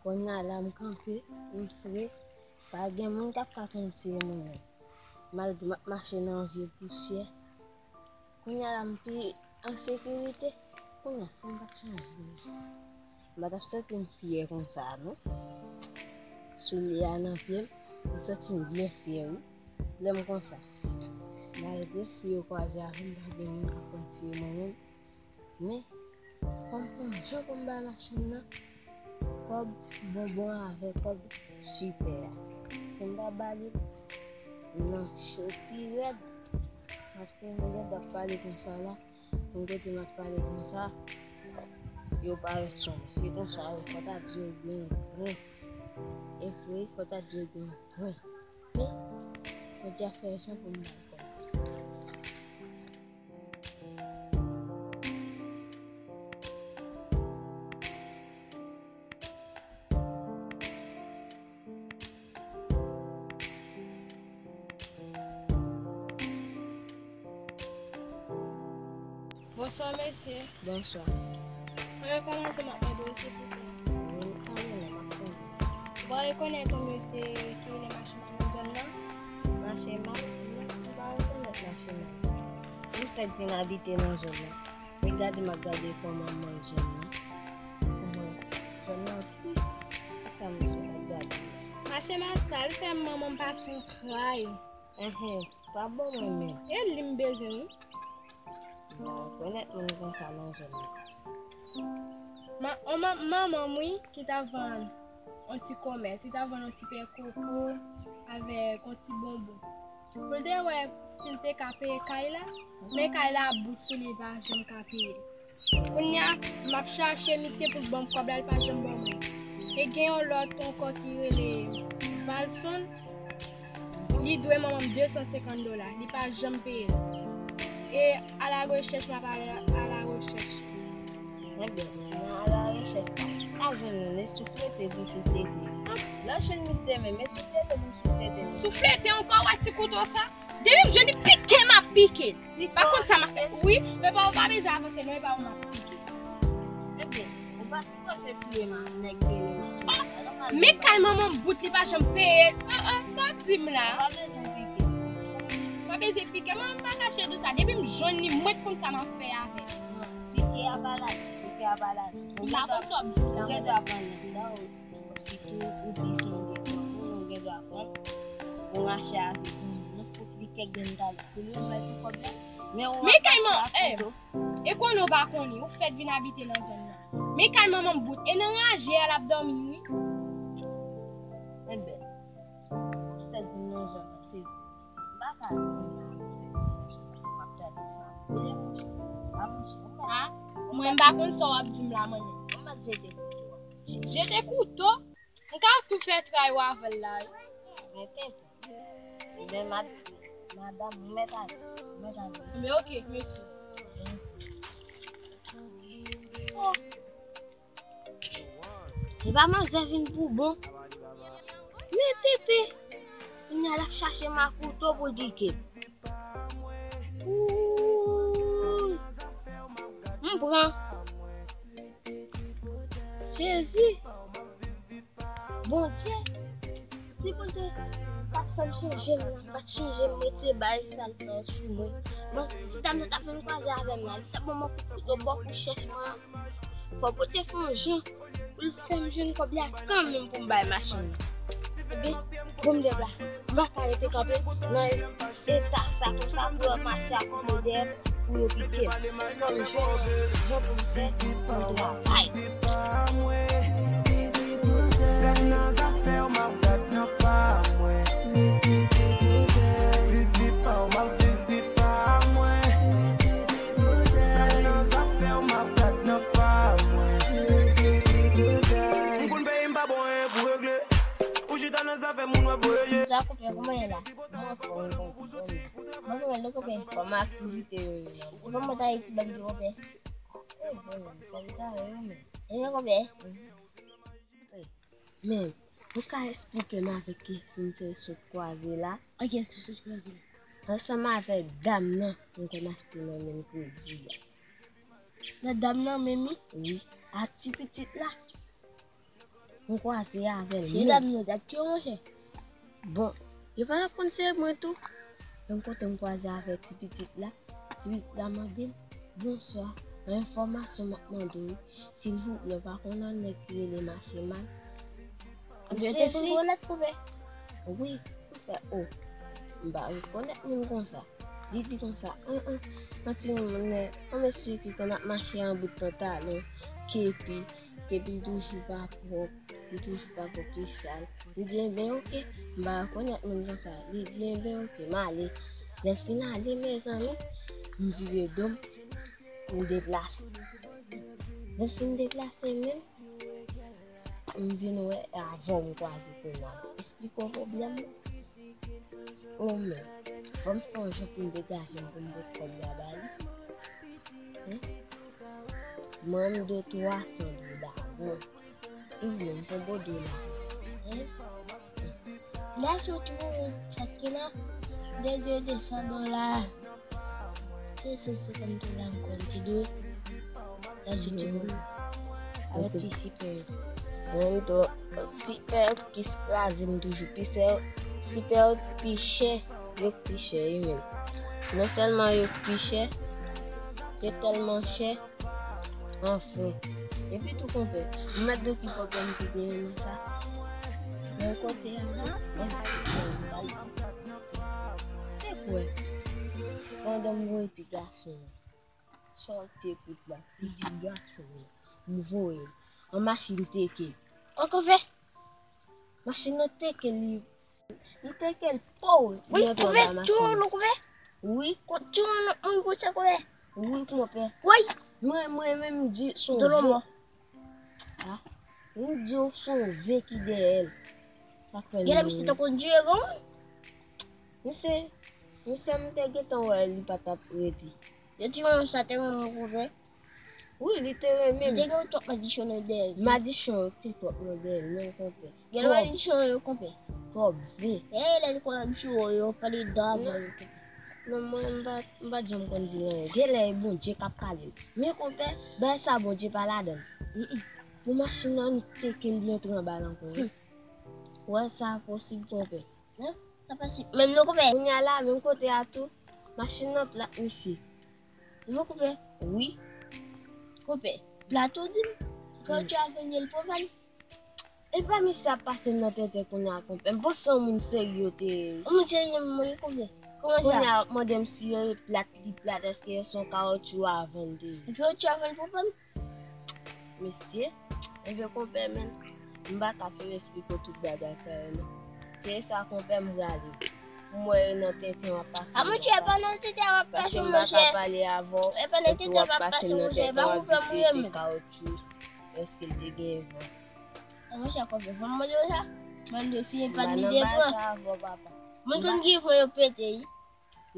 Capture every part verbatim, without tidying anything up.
Kounye a la m kanpe, m fre, pa gen moun k ap ka konn tiye mwen menm. Malgre m ap mache nan vye pousyè, kounye a la m pi an sekirite. Kounye a si m pa t chanje, m pa t ap santi m fyè konsa non. Soulye a nan pye m, m santi m byen fyè wi. Lè m konsa, malgre si yo kwaze avè m, pa gen moun k ap konn tiye mwen menm. Men, fò m fè yon jan pou m bay machann nan kòb bonbon avèk kòb sipè a. Si m pa ba li, m nan cho pi rèd. Paske m gen dwa pale konsa la, yon kote m ap pale konsa, yo parèt sou mwen. Se konsa, wi, fò ta di yo gen yon pwen. E vre, fò ta di yo gen yon pwen. Men, fò di a fè jan pou m bay kòb. Bonswa, mesye. Bonswa. Premye kòmanse m ap mande w, silvouplè. Wi, m pa renmen, m ap tande. Bon, rekonèt yon mesye ki rele Machiman nan zòn nan? Machiman? Non, m pa rekonèt Machiman. M fèk vin abite nan zòn nan. Men gade m ap gade kòman m wè zòn nan. Kòman zòn nan tris. Sa m sot ap gade. Machiman sa, l fè manman m pase yon tray. Enhen, pa bon mwen menm. E li m bezwen wi. M pa rekonèt moun konsa nan zòn nan. Ma, on ma, manman m wi ki t ap vann on ti komès, li t ap vann on sipè koko avèk on ti bonbon. Pou l te wè si l te ka peye kay la, men kay la ap bout sou li, li pa janm ka peye. Kounye a, m ap chache misye pou l ban m kòb la, li pa janm ban mwen. E gen yon lòt ankò ki rele Valson, li dwe manman m de san senkant dola, li pa janm peye l. E a la rechèch, m ap ale a la rechèch. Ebyen, nan a la rechèch la, ou pa jwenn youn, e souflete pou souflete. Lòt jwenn misye menm, e souflete pou souflete. Souflete ankò, wè ti kouto sa? Depi m jwenn li, pike m ap pike l. Pa konn sa m ap fè. Wi, men pa, ou pa bezwen avanse non, e pa ou m ap pike. Ebyen, ou pa sipoze touye ma, nèg ki rele machin nan. Men kay manman m bout, li pa janm peye. Ah, ah, sa w di m la? Ou pa bezwen pike l. Ou pa bezwen pike. Mwen, m pa kache di w sa. Depi m jwenn li, mwen t konn sa m ap fè avè l. Non, pike a pa la, pike a pa la. M pa konn sa w ap di la. Ou gen dwa pran nèg la, ou, sitou ou di se yon nèg, ou gen dwa pran, ou mache avèk moun, ou fout li kèk grenn talè. Pou li remèt ou kòb la. Men ou ap mache ak kouto. E konnen w pa konnen, ou fèk vin abite nan zòn nan. Men kay manman m bout, e nan raje a l ap dòmi wi. Enben, ou fèk vin nan zòn nan, se vre. M pa ka vin nan zòn nan, m ap gade sa. Ou lè monchè, pa monchè, ou mèt. Ha? Mwen m pa konn sa w ap di m la, mwen menm. Ou mèt jete kouto a. Jete kouto? M ka tou fè tray ou avè l la wi. Men tenten. Ebyen, mad-, madanm, ou mèt ale, ou mèt ale. Ebyen, oke, mèsi. Oh. Epa manzè vin pou bon. Men tenten. Kounye a l ap chache m ak kouto pou l pike m. Ooh. M pran. Jezi! Bondye! Si Bondye pa t fè m chanje m nan, pa t chanje m, retire bagay sal sa yo sou mwen. Mwen, si dam nan ta vin kwaze avè m la, li t ap ban mwen kout kouto bò kou chèch mwen an. Fò Bondye fè yon jan pou l fè m jwenn kòb la kanmenm pou m bay machin nan. Ebyen, bon m deplase. M pa ka rete kanpe nan eta sa konsa pou yo mache ap kouri dèyè m pou yo pike m. Fò m jwenn jan pou m fè pou m travay. Gad nan zafè w, m ap gad nan pa mwen. Viv vi pa w, m ap viv vi pa mwen. Gad nan zafè w, m ap gad nan pa mwen. M konn peyi m pa bon anyen pou regle. Ou chita nan zafè moun w ap voye. Sa konpè, kòman ye la? Mwen fò, mwen fò. Mwen fò, mwen fò. Kòman aktivite yo ye la? Ou pa mwen ta ye ti bèk di konpè. E bon, konpè ta yo men. E men konpè. Men, ou ka esplike m avèk ki moun se sot kwaze la? Ak kiyès ou sot kwaze la? Ansanm avèk dam nan, m konn achte nan men kredi a. Nan dam nan menm wi? Wi. Ak ti pitit la? M kwaze avè l menm. Se dam yo dat yo, monchè. Bon, yo pa t ap konn se mwen tou. Menm kote m kwaze avè ti pitit la, ti pitit la mande m, "Bonswa, yon enfòmasyon m ap mande w wi. Silvouplè, w pa konn yon nèg ki rele Machemal?" M sezi. Wi, m fè, o, m pa rekonèt moun konsa. Li di konsa, an, an, an ti moun, yon mesye ki konn ap mache an bout pantalon, kepi, kepi l toujou pa pwòp, li toujou pa pwòp, li sal. Li di, "Enben, oke, m pa rekonèt moun konsa." Li di, "Enben, oke, m ale." Lè l fin ale, mezanmi, m vire do m, m deplase. Lè m fin deplase menm, m vin wè avè w m kwaze kounye a. Esplike w pwoblèm nan. O men, fò m fè yon jan pou m degaje m pou m met kòb la ba li. Wi. Mwen m dwe twa san dola. Bon. E vre, m tonbe dola. Wi. Lè soti pou m chak ki la, de, de, de san dola. Se, se, se kòm dola m konn ki dwe. Lè soti pou m. Avèk ti sipè yo. Mwen m tou, sipè yo ki kraze m toujou. Pi sè, sipè yo pi chè, yo pi chè, wi menm. Non sèlman yo pi chè, yo tèlman chè, anfen. Epi tou, konpè, m mèt di w ki pwoblèm ki genyen nan sa. Nan kote a, se kwè. Pandan m voye ti gason an, sòti kout la, li di gason an, m voye l. An machin teke l. An konpè? Machin nan teke l, li, li teke l, pow! Wi, li antre anba machin nan. Wi. Wi, konpè. Wi, mwen menm m di sove. Dolo mò. A, m di w sove ki dèyè l. Sa k fè l mouri. Genlè misye te kondui, e gon? Misye, misye m te gentan wè li pa t ap rete. Yo ti moun sa te renmen w konpè. Wi, li te renmen m. Li te gen twòp madichon nan dèyè l tou. Madichon yo te twòp nan dèyè l, menm konpè. Genlè madichon yo konpè. Twòp vye. E lè li konn ap jwe yo, pale dan avè yo konpè. Non, mwen, m pa, m pa t janm konn di l anyen. Genlè e Bondye k ap pale l. Men konpè, bagay sa Bondye pa ladan l. Pou machin nan, li teke l, li antre anba l ankò, wi. Ou wè sa posib, konpè? Sa posib. Menm non, konpè. Kounye a la, menm kote a tou, machin nan plat, mesye. Non, konpè. Wi. Konpè, plat ou di m? Kawotchou a vin, li pwòp. E pa misye ap pase m nan tenten kounye a, konpè. M panse yon moun serye te ye. Yon moun serye m ye, konpè. Kòman sa? Kounye a, w ap mande m si e plat li plat, èske se yon kawotchou avan l te ye. Kawotchou avan l pwòp? Mesye, enben konpè, men, m pa ka fin esplike w tout bagay sa yo, non. Se sa, konpè, m prale. M wè yo nan tenten w ap pase m nan. A, monchè, e pa nan tenten w ap pase m, monchè. Paske m pa ka pale avè w, epi w ap pase m nan tenten w ap di se te kawotchou, èske l te gen van. A, monchè, konpè, fò m mande w sa. Mande w si e pa t li te pran. Moun konn gen van yo pete, wi.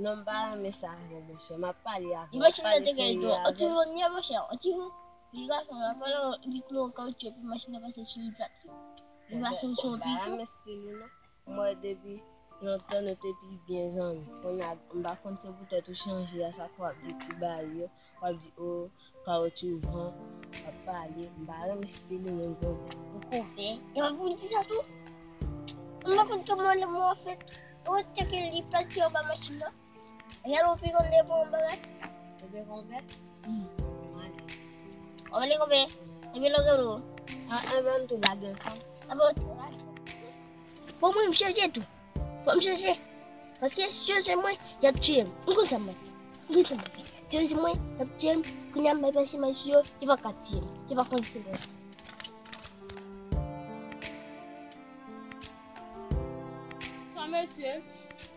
Non, m pa renmen sa avè w, monchè. M ap pale avè w, m ap pale serye avè w. Yon ti van, monchè, yon ti van. Li gason la, pandan li klo kawotchou, epi machin nan pase sou li plat. Li pase sou yon pik. M pa renmen stil ou, non. M wè depi lontan nou te pi byen zanmi. Kounye a, m pa konn se poutèt ou chanje a, sa k w ap di ti bagay yo. W ap di, o, kawotchou van, w ap pale, m pa renmen stil ou menm konpè. Ou konpè? E mwen pou m di sa tou? M pa konn kòman lè mwen fèt. Ou tcheke li plat ki anba machin nan. Yal ou pi konn de bon bagay. Konpè, konpè? Hmm. Mwen ale. W ap ale konpè? Epi lè w gen dlo. A, enben, n tou lage ansanm. A bon, ou tou lage. Bon, mwen, m chanje tou. Fò m chanje. Paske si yo jwenn mwen, y ap tiye m. M konn sa m ap fè. M konn sa m ap fè. Si yo jwenn mwen, y ap tiye m. Kounye a, m bay pase mwen sou yo, yo pa ka tiye m. Yo pa konn se mwen. Bonswa, mesye.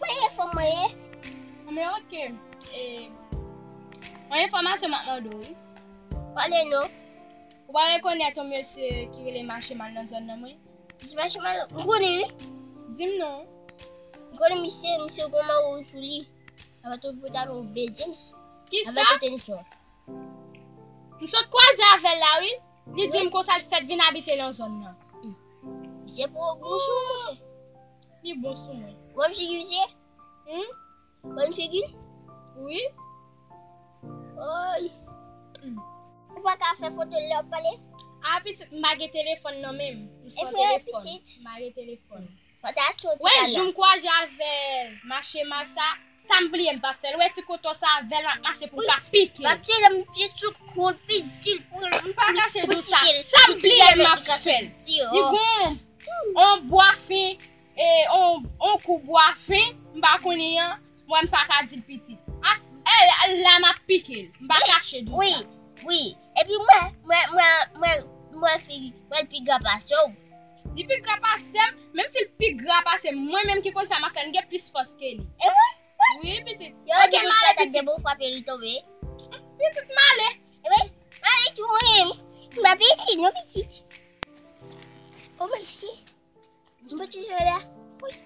Mwen ye, fò mwen ye. Mwen oke. E, yon enfòmasyon m ap mande w, wi. Pale non. Ou pa rekonèt yon mesye ki rele Machemal nan zòn nan, mwen? Misye Machemal, m konnen, wi. Di m non. M konnen misye, misye gon mawo sou li. Avèk yon pantalon ble James. Kisa? Avèk yon tenis nwa. M sot kwaze avè l la, wi. Li di m konsa l fèt vin abite nan zòn nan. Misye pou bon sou mwen, monchè. Li bon sou mwen. Ou wè misye ki misye? Hmm? Ou wè misye ki? Wi. Oy. Ou pa ka fè foto lè w ap pale? A pitit, m pa gen telefòn nan men m. M san telefòn. M pa gen telefòn. Wè, jou m kwaze avè l, mache mal sa, sa m bliye m pa fè l. Wè, ti koton sa avè l, m ap mache pou m ka pike l. M ap tire m pye sou kou l, pitit. M pa kache di w sa, sa m bliye m ap fè l. Li gon on bwa fen, e on, on kou bwa fen, m pa konnen an, mwen m pa ka di l pitit. A, e, la m ap pike l, m pa kache di w sa. Wi, wi. Epi mwen, mwen, mwen, mwen, mwen fi, mwen l pi gra pase w. Li pi gra pase m, menm si l pi gra pase m, mwen menm ki konn sa m ap fè, m gen plis fòs ke li. E mwen? Wi, pitit. Yo, oke, m ale, pitit. Debout, frape, li tonbe. Pitit, m ale. E wi, m ale tou, wi. M pa pitit, non, pitit. O, mèsi. M pa ti jwe la. Wi.